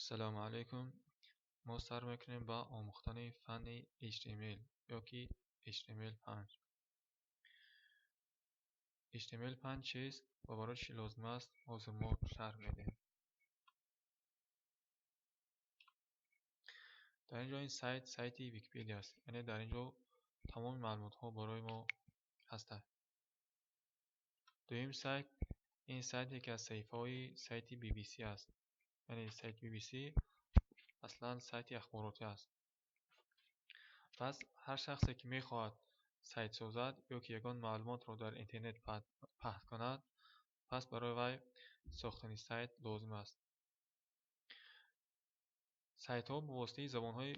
Ассалому алайкум. Мо сар мекунем ба омӯхтани фанни HTML ёки HTML5. HTML5 чист ва барои чӣ лозим аст, ҳозир мо шарҳ медиҳем. Дар ин ҷо ин сайт сайти Википедия аст. Яъне дар ин ҷо тамоми маълумотҳо барои мо ҳастанд. Дуюм сайт, ин сайт яке аз саҳифаҳои сайти BBC аст. Яъне сайти BBC аслан сайти ахборотӣ аст. Пас ҳар шахсе ки мехоҳад сайт созад ё ки ягон маълумотро дар интернет паҳн кунад, пас барои вай сохтани сайт лозим аст. Сайтҳо бо воситаи забонҳои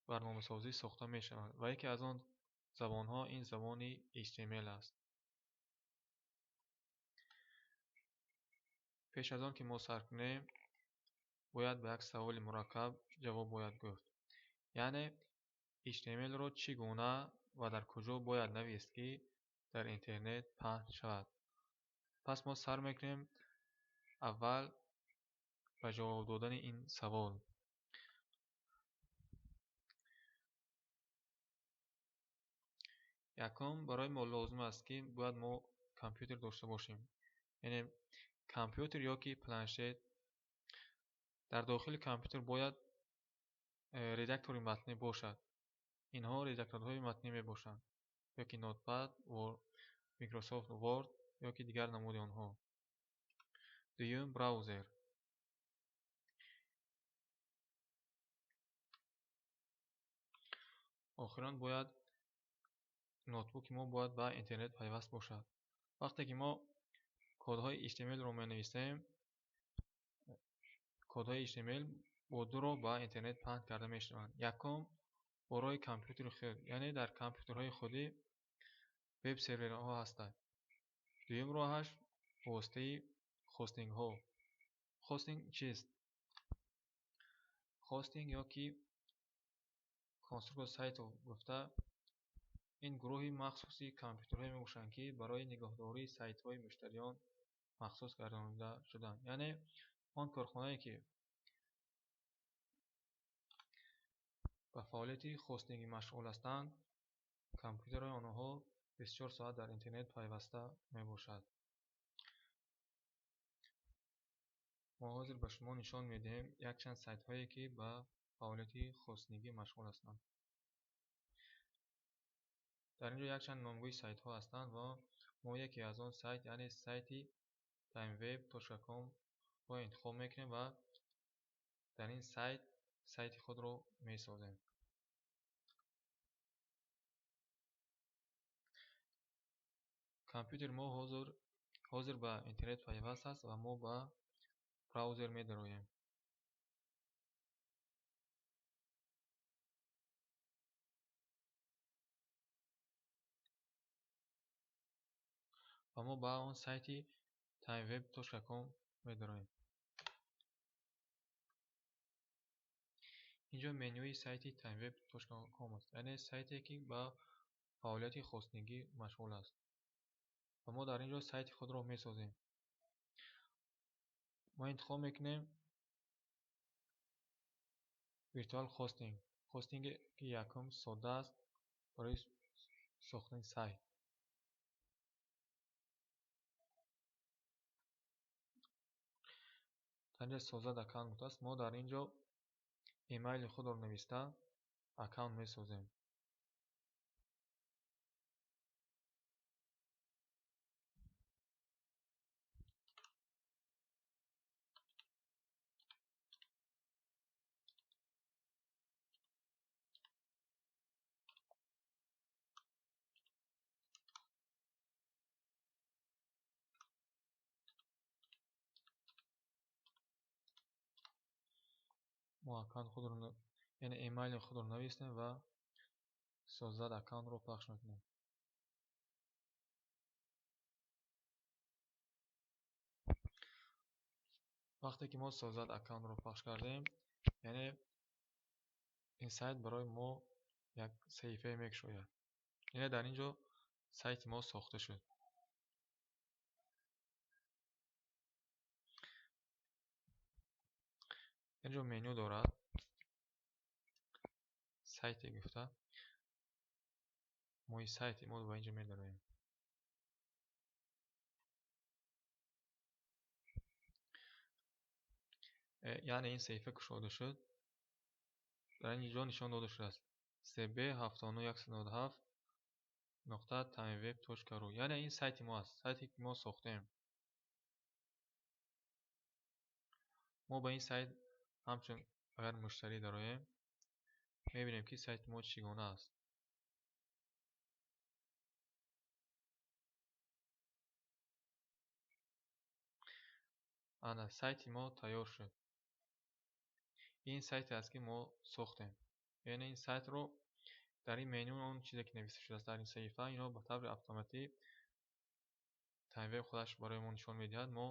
барномасозӣ сохта мешаванд ва яке аз он забонҳо ин забони HTML аст. Пеш аз он ки мо сар кунем, бояд ба як саволи мураккаб ҷавоб бояд гуфт. Яъне HTML-ро чӣ гуна ва дар куҷо бояд навист, ки дар интернет паҳн шавад? Пас мо сар мекунем аввал ба ҷавоб додани ин савол. Якум, барои мо лозим аст, ки бояд мо компютер дошта бошем. Яъне компютер ёки планшет. Дар дохили компютер бояд редактори матнӣ бошад. Инҳо редакторҳои матнӣ мебошанд, ёки Notepad, Microsoft Word ёки дигар намуди онҳо. Дуюм, браузер. Охирон бояд ноутбуки мо бояд ба интернет пайваст бошад. Вақте ки мо кодҳои HTML-ро менависем, кодҳои HTML бо ду роҳ ба интернет паҳн карда мешаванд. Якум, бо роҳи компютери худ, яъне дар компютерҳои худӣ веб-серверҳо ҳастанд. Дуюм роҳаш бо воситаи хостингҳо. Хостинг чист? Хостинг ёки конструктор сайтов гуфта ин гурӯҳи махсуси компютерҳое мебошанд, ки барои нигоҳдории сайтҳои муштариён махсус гардонида шуданд. Яъне он корхонае ки ба фаъолияти хостингӣ машғул ҳастанд, компютерҳои онҳо 24 соат дар интернет пайваста мебошад. Мо ҳозир ба шумо нишон медиҳем якчанд сайтҳое, ки ба фаъолияти хостингӣ машғул ҳастанд. Дар ин ҷо якчанд номгӯи сайтҳо ҳастанд ва мо яке аз он сайт, яъне сайти timeweb.com ро интихоб мекунем ва дар ин сайт сайти худро месозем. Компютери мо ҳозир ба интернет пайваст аст ва мо ба браузер медароем. Ва мо ба он сайти timeweb.com медароем. Инҷо менюи сайти timeweb.com аст, яъне сайте ки ба фаъолияти хостингӣ машғул аст. Ва мо дар ин ҷо сайти худро месозем. Мо интихоб мекунем Virtual Hosting. Хостинге ки якум содда аст барои сохтани сайт. Дар ин ҷо созад аккаунт гуфтааст. Мо дар ин ҷо имейли худро нависта аккаунт месозем. Мо аккаунт худро, яъне имейли худро навистем ва созад аккаунтро пахш мекунем. Вақте ки мо созад аккаунтро пахш кардем, яъне ин сайт барои мо як саҳифае мекушояд. Яъне дар ин ҷо сайти мо сохта шуд. Инҷо меню дорад. Сайте гуфта. Мо ин сайти мо ба инҷо медароем. Яъне ин саҳифа кушода шуд. Дар ин ҷо нишон дода шудааст. cb 79197 нуқта timeweb.ru. Яъне ин сайти мо аст. Сайте ки мо сохтем. Мо ба ин сайт ҳамчун агар муштарӣ дароем, мебинем ки сайти мо чӣ гуна аст. Ана сайти мо тайёр шуд. Ин сайте аст ки мо сохтем. Яъне ин сайтро дар ин меню он чизе ки нависта шудааст дар ин саҳифа, ино ба таври автоматӣ TimeWeb худаш барои мо нишон медиҳад. Мо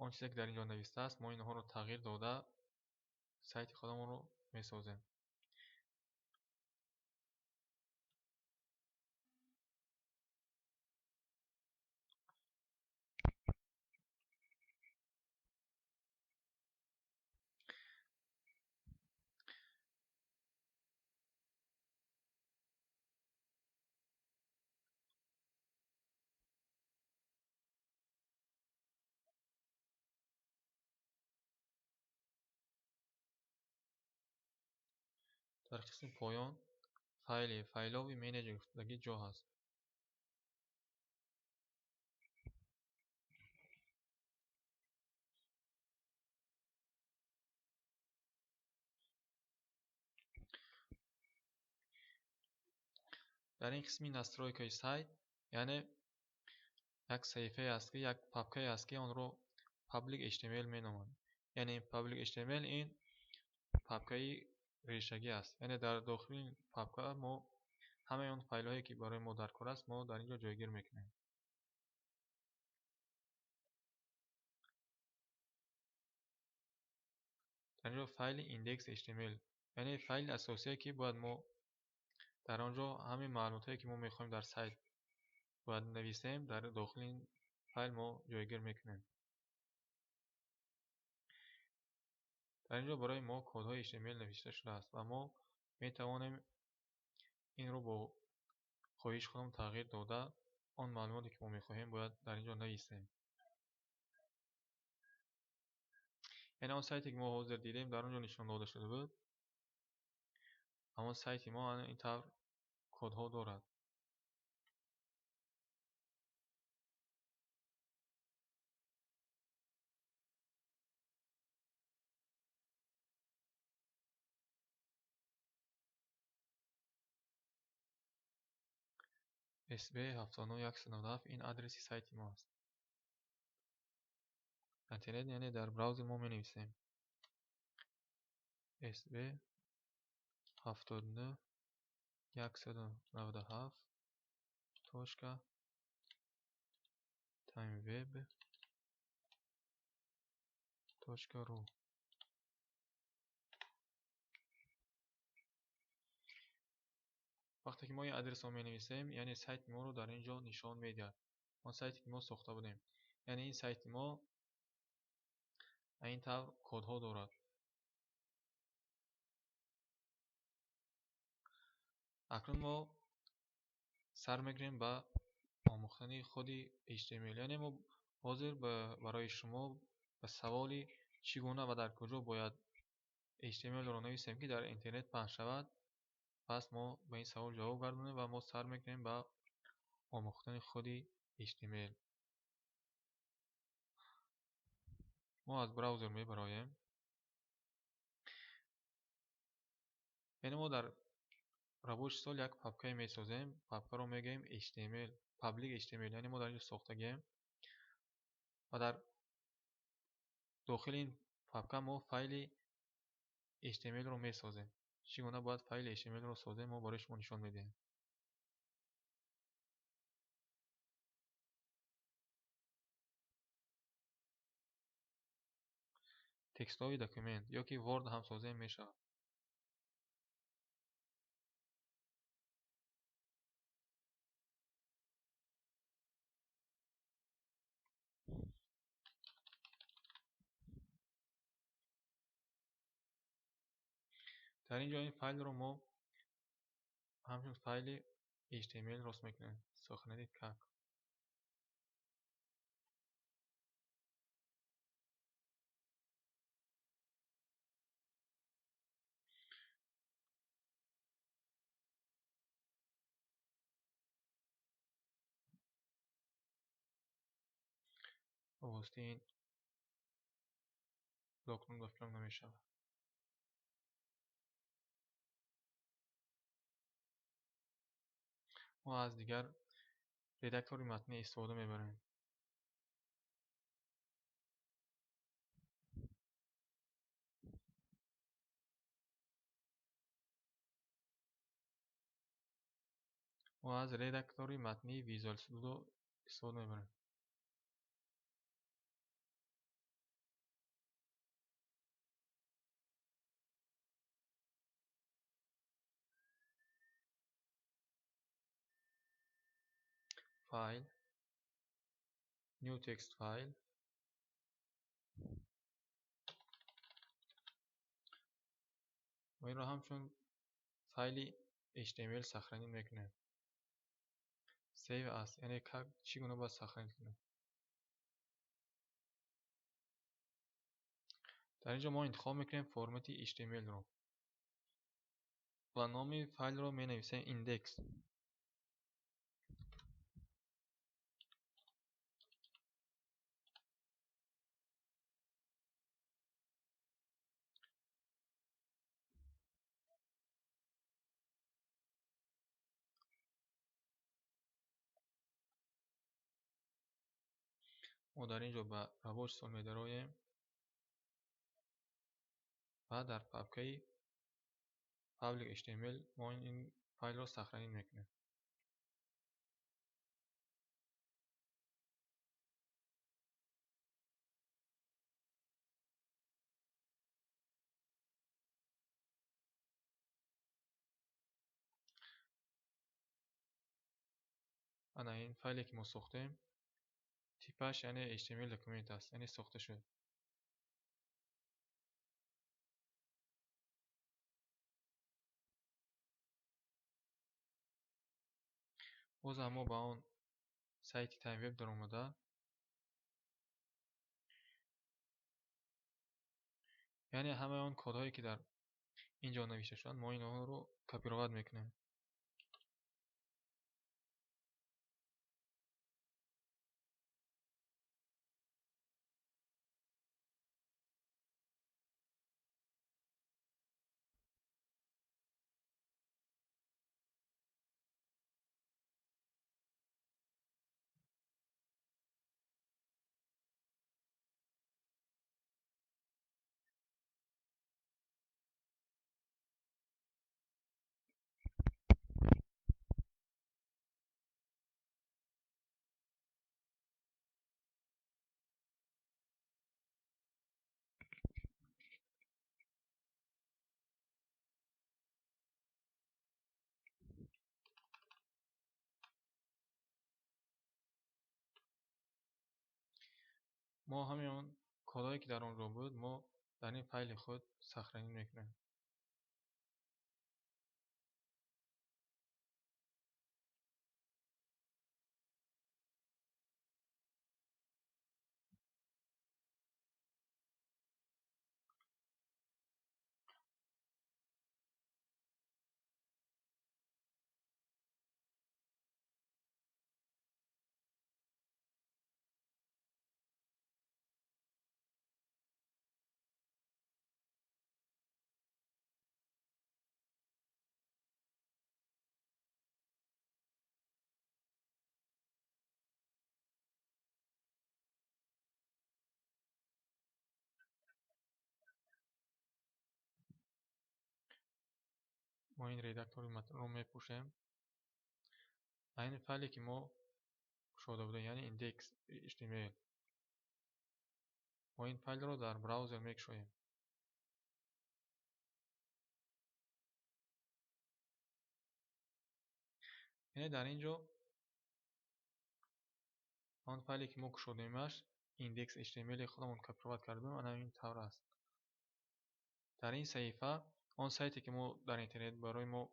он чизе ки дар ин ҷо навистааст, мо инҳоро тағйир дода сайти худамонро месозем. Дар қисми поён файли файлови менеҷер гуфтагӣ ҷо ҳаст. Дар ин қисми настройкаи сайт, яъне як саҳифае аст ки як папкае аст ки онро public HTML меноманд. Яъне public HTML ин папкаи решагӣ аст. Яъне дар дохили ин папка мо ҳамаи он файлҳое ки барои мо даркор аст, мо дар ин ҷо ҷойгир мекунем. Дар ин ҷо файли index.html, яъне файли асосие ки бояд мо дар он ҷо ҳамаи маълумотҳое ки мо мехоҳем дар сайт бояд нависем, дар дохили ин файл мо ҷойгир мекунем. Дар ин ҷо барои мо кодҳои HTML навишта шудааст ва мо метавонем инро бо хоҳиши худамон тағйир дода, он маълумоте ки мо мехоҳем бояд дар ин ҷо нависем. Яъне он сайте ки мо ҳозир дидем, дар он ҷо нишон дода шуда буд, ҳамон сайти мо ин тавр кодҳо дорад. SB 79197 ин адреси сайти мо аст. Интернет, яъне дар браузер мо менависем SB 79197 точка timeweb точка ru. Вақте ки мо ин адресро менависем, яъне сайти моро дар ин ҷо нишон медиҳад. Он сайте ки мо сохта будем. Яъне ин сайти мо ин тавр кодҳо дорад. Акнун мо сар мекунем ба омӯхтани худи HTML. Яъне мо ҳозир барои шумо ба саволи чӣ гуна ва дар куҷо бояд HTML-ро нависем ки дар интернет паҳн шавад, пас мо ба ин савол ҷавоб гардонем ва мо сар мекунем ба омӯхтани худи HTML. Мо аз браузер мебароем. Яъне мо дар рабочий стол як папкае месозем. Папкаро мегӯем HTML, public HTML, яъне мо дар инҷо сохтагием ва дар дохили ин папка мо файли HTML-ро месозем. Чӣ гуна бояд файли HTML-ро созем, мо барои шумо нишон медиҳем. Текстовый документ ё ки Word ҳам созем мешавад. Дар ин ҷо ин файлро мо ҳамчун файли HTML рост мекунем. Сохранить как. Ба воситаи ин блокнот ба фикрам намешавад. Мо аз дигар редактори матнӣ истифода мебарем. Мо аз редактори матнии Visual Studio истифода мебарем. File, New Text File. Мо инро ҳамчун файли HTML сохранить мекунем. Save as, яъне чӣ гуна бояд сохранить кунем. Дар ин ҷо мо интихоб мекунем формати HTML-ро ва номи файлро менависем index. Мо дар ин ҷо ба рабочий стол медароем ва дар папкаи public HTML мо ин файлро сохранить мекунем. Ана ин файле ки мо сохтем, типаш яъне HTML документ аст, яъне сохта шуд. Боз ҳам мо ба он сайти TimeWeb даромада, яъне ҳамаи он кодҳое ки дар ин ҷо навишта шуданд, мо инҳоро копировать мекунем. Мо ҳамин он кодҳое ки дар он ҷо буд, мо дар ин файли худ сохранить мекунем. Мо ин редактори матнро мепӯшем. Айни файле ки мо кушода будем, яъне index HTML, мо ин файлро дар браузер мекушоем. Яъне дар ин ҷо он файле ки мо кушодемаш index HTML худамон копировать кардем, ана ин тавр аст. Дар ин саҳифа Он сайте, ки мо дар интернет барои мо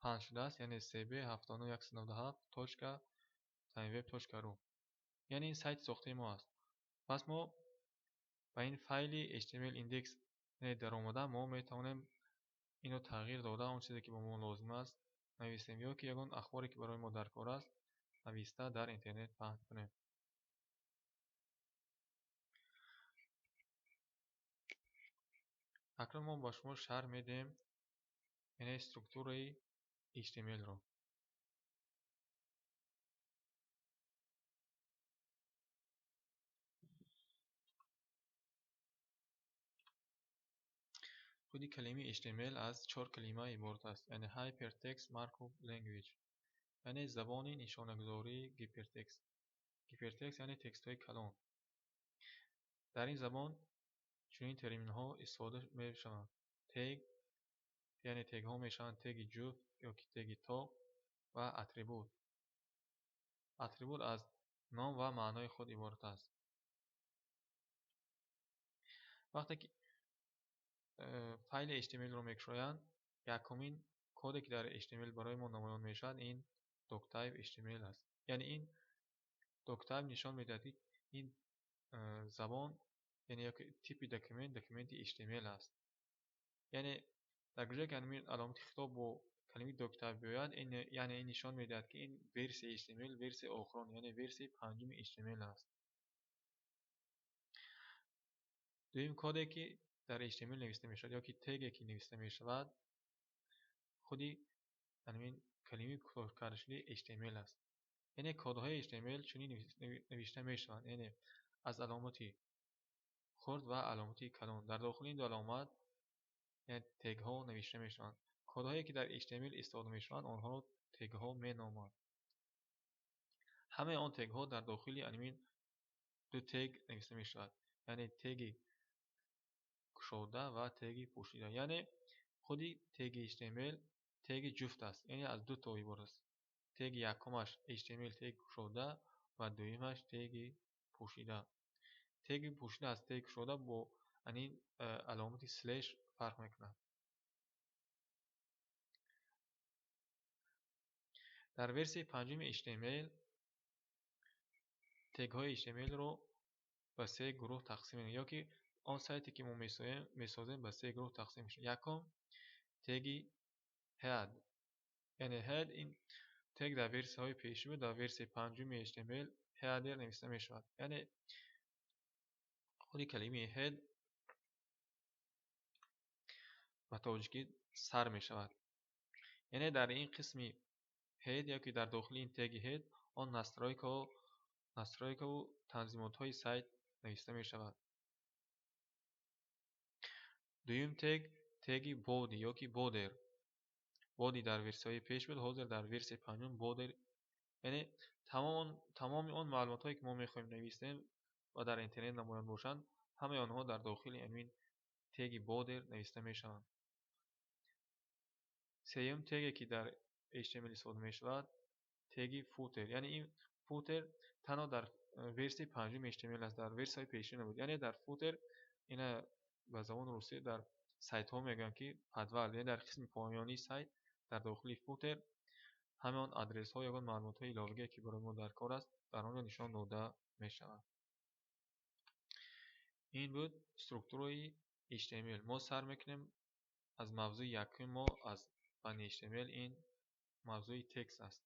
паҳн шудааст, яъне cb 79197.timeweb.ru, яъне ин сайти сохтаи мо аст. Пас мо ба ин файли html index даромада, мо метавонем инро тағйир дода, он чизе, ки ба мо лозим аст, нависем ё ки ягон ахборе, ки барои мо даркор аст, нависта, дар интернет паҳн кунем. Акнун мо ба шумо шарҳ медиҳем, яъне структураи html-ро. Худи калимаи html аз чор калима иборат аст, яъне Hypertext Markup Language, яъне забони нишонагузории гипертекст. Гипертекст яъне текстҳои калон. Дар ин забон чунин терминҳо истифода мешаванд: тег, яъне тегҳо мешаванд теги ҷуфт ё ки теги тоқ, ва атрибут. Атрибут аз ном ва маънои худ иборат аст. Вақте ки файли html-ро мекушоянд, якумин коде, ки дар html барои мо намоён мешавад, ин doctype html аст. Яъне ин doctype нишон медиҳад, ки ин забон, яъне ёки типи документ, документи html аст. Яъне дар куҷое ки ҳамин аломати хитоб бо калимаи doctype биёяд, яъне ин нишон медиҳад, ки ин версияи html версияи охирон, яъне версияи панҷуми html аст. Дуюм коде, ки дар html нависта мешавад ё ки теге, ки нависта мешавад, худи ҳамин калимаи кӯтоҳкардашудаи html аст. Яъне кодҳои html чунин навишта мешаванд, яъне аз аломати хурд ва аломати калон. Дар дохили ин ду аломат, яъне тегҳо навишта мешаванд. Кодҳое, ки дар html истифода мешаванд, онҳоро тегҳо меноманд. Ҳамаи он тегҳо дар дохили ҳамин ду тег навишта мешавад, яъне теги кушода ва теги пӯшида. Яъне худи теги html теги ҷуфт аст, яъне аз ду то иборат аст: теги якумаш html теги кушода ва дуюмаш теги пӯшида. Теги пӯшида аз теги кушода бо ҳамин аломати слеш фарқ мекунад. Дар версияи панҷуми html тегҳои html-ро ба се гурӯҳ тақсим менамоем, ё ки он сайте, ки мо месозем, ба се гурӯҳ тақсим мешавад. Якум теги head, яъне head ин тег дар версияҳои пешин буд, дар версияи панҷуми html header нависта мешавад. Яъне худи калимаи head ба тоҷикӣ сар мешавад. Яъне дар ин қисми head ё ки дар дохили ин теги head он настройкаву танзимотҳои сайт нависта мешавад. Дуюм тег, теги body ё ки border. Body дар версияҳои пеш буд, ҳозир дар версияи панҷум border, яъне тамоми он маълумотҳое, ки мо мехоҳем нависем ва дар интернет намоён бошанд, ҳамаи онҳо дар дохили ҳамин теги border нависта мешаванд. Сеюм теге, ки дар html истифода мешавад, теги footer. Яъне ин footer танҳо дар версияи панҷуми html аст, дар версияҳои пешин набуд. Яъне дар footer, ина ба забони русӣ дар сайтҳо мегӯянд, ки подвал, яъне дар қисми поёнии сайт, дар дохили footer ҳамаи он адресҳо, ягон маълумотҳои иловагие, ки барои мо дар кор аст, дар он ҷо нишон дода мешавад. Ин буд структураи html. Мо сар мекунем аз мавзӯи якум, мо аз фанни html, ин мавзӯи текст аст.